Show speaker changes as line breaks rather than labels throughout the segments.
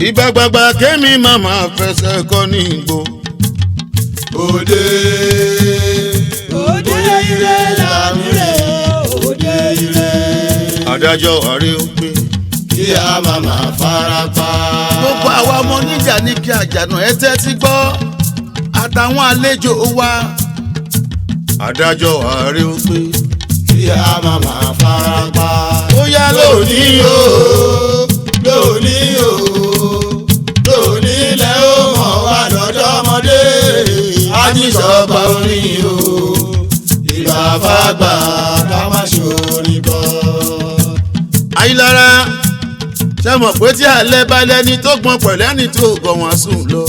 Ìgbàgbàgbà kémi màmá fẹsẹ̀ kọ́ ní igbó.
Òde òde ire làmúre òde ire.
Adájọ́ àárẹ̀ ó pé.
Kí a máa máa fara pa.
Gbogbo àwa ọmọ oníjà ní kí àjànà ẹ tẹ́tí gbọ́ àtàwọn àlejò wa. Adájọ́ àárẹ̀ ó pé.
Kí a máa máa fara pa.
Ó yá lónìí o.
Lónìí o, lónìí lẹ ó mọ̀ wá lọ́dọ̀ ọmọdé. Ajísọ̀gbà orin o, ìgbà fàgbà ká má ṣorin kọ́.
Ayílára ṣe mọ̀ pé tí alẹ́ bá lẹ́ni tó gbọ́n pẹ̀lú ẹni tó gọ̀ wọ́n sùn lọ.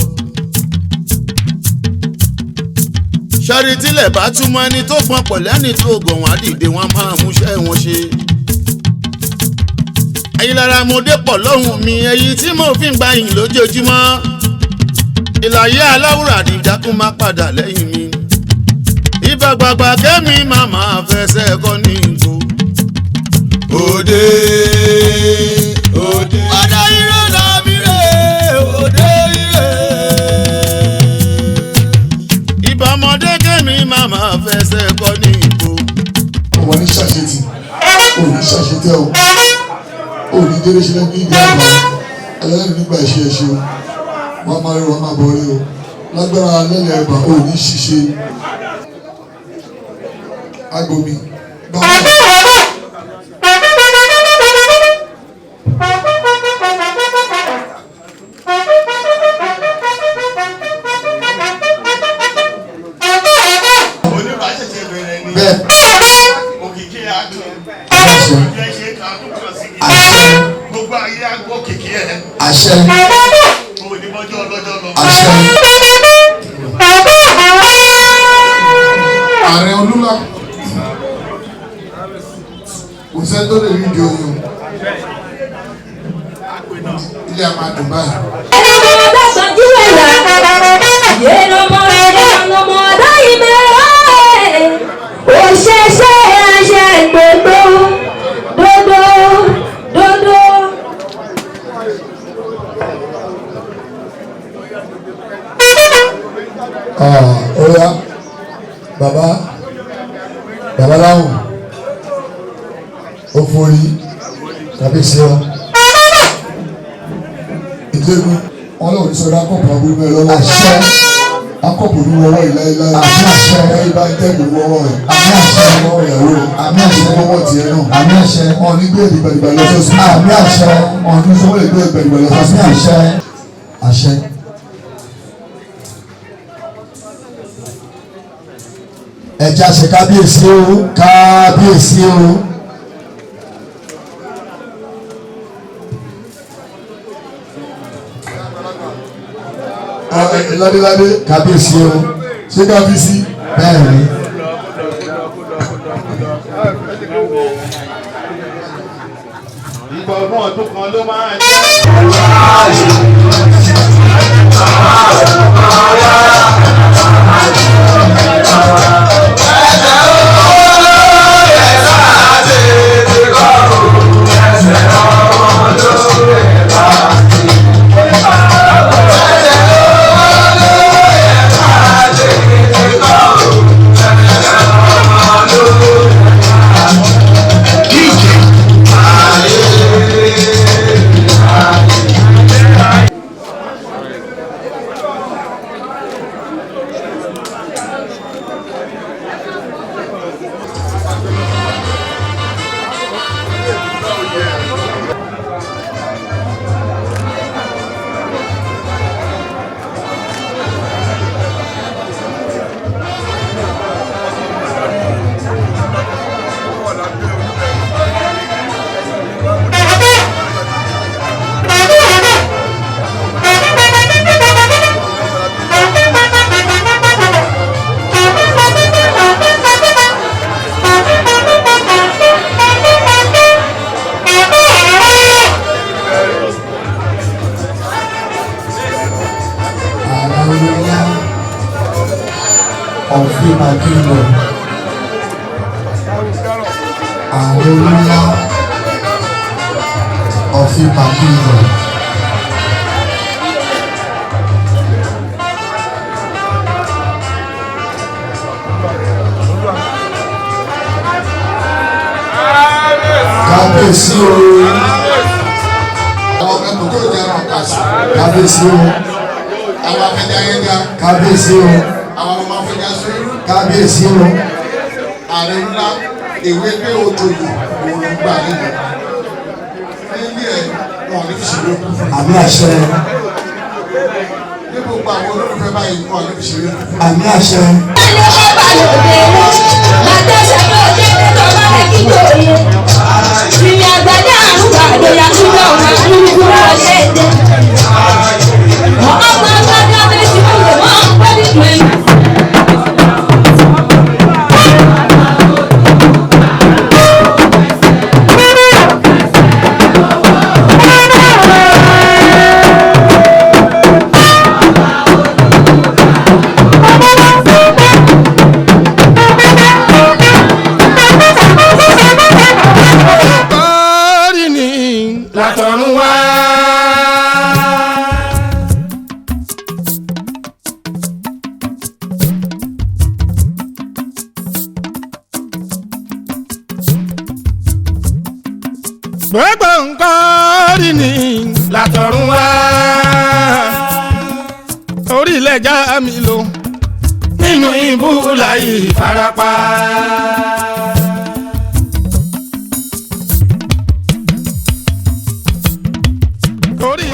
Ṣọ́rí tílẹ̀ bá túmọ̀ ẹni tó gbọ́n pẹ̀lú ẹni tó gọ̀ wọ́n á dìde wọ́n máa múṣẹ́ wọn ṣe. Ayílára mo dé pọ̀ lóhùn mi èyí tí mo fi ń gba yìn lójoojúmọ́. Ìlàyé aláwùrà àdìjákùn máa padà lẹ́yìn mi. Ibà gbàgbà kẹ́mi màmá fẹsẹ̀ kọ́ ní ìgbò.
Òde òde. Òde ire làmúre òde ire.
Ìbà ọmọdé kẹ́mi màmá fẹsẹ̀ kọ́ ní ìgbò.
Ọmọ ní ṣàṣetì òní ṣàṣetẹ o, òní délé ṣe lẹ́nu ìgbà àgbà ẹlẹ́nu nígbà ìṣe ẹ̀ṣẹ̀ o, wọ́n máa rí wọ́n máa bọ̀ rí o lágbára lẹ́lẹ̀ ẹ̀bà òní ṣiṣẹ́ agbomi báwo.
Oníbàṣẹ̀ṣẹ̀ bẹ̀rẹ̀ ni.
Bẹ́ẹ̀.
Òkìkí àdùn.
Àṣẹ.
Jẹ́ ṣe ká tó kàn sí i.
Àṣẹ.
Gbogbo ayé àgbọ̀ òkìkí ẹ̀.
Àṣẹ.
Onímọ̀jọ́ ọlọ́jọ́ lọ.
Àṣẹ.
Ààrẹ olúlá kò sẹ́ni tó lè rí ìdí oyún ilé a máa dùn báyìí.
Oya baba babaláwo ó forí tàbí ṣe ọ
Ìjẹ́gun ọlọ́run sọ akọ̀pọ̀ aburú mẹ́rin lọ́wọ́.
Àṣẹ.
Akọ̀pọ̀ ní wọ́wọ́ yìí láéláé.
Àmín àṣẹ.
Ẹ̀yin bá ń tẹ́gùn wọ́wọ́ rẹ̀.
Àmín àṣẹ.
Wọ́wọ́ ìyàwó rẹ̀.
Àmín àṣẹ.
Wọ́wọ́ tiẹ̀ náà.
Àmín àṣẹ.
Ọ̀ ní gbé ìdìgbàdìgbà lọ sọ́sọ́.
Àmín àṣẹ.
Ọ̀ ní sọ́wọ́ lè gbé ìdìgbàdìgbà lọ sọ́sọ́.
Àmín àṣẹ. Àṣẹ. Ẹja ṣe kábíyèsí o, kábíyèsí o.
Ládéládé.
Kábíyèsí o.
Ṣé kábíyèsí?
Bẹ́ẹ̀ ni.
Ìgbà ọdún ọdún kan ló máa ń jẹ́.
Hallelujah of my kingdom. Hallelujah of my kingdom. Kábíyèsí o.
Àwọn ẹkùn tó jẹ́ ẹran kàṣì.
Kábíyèsí o.
Àwọn afẹ́jà yẹn ga.
Kábíyèsí o.
Àwọn ọmọ afẹ́jà sórí.
Kábíyèsí o.
Ààrẹ ńlá ìwé pé o joyè òun ló ń gbà nínú. Nílé ẹ̀ wọn ò ní fi ṣeré kú fún.
Àmì àṣẹ.
Ní gbogbo àwọn olólùfẹ́ báyìí wọn ò ní fi ṣeré kú fún.
Àmì àṣẹ.
Kọ́rí ni látọ̀run wá. Gbogbo nǹkan rí ni látọ̀run wá. Orílẹ̀ já mi lò nínú ibú láì farapa. Orí.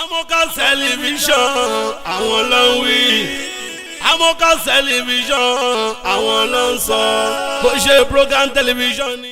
Amoka Television àwọn ló ń wí. Amoka Television àwọn ló ń sọ. Bó ṣe program television ni.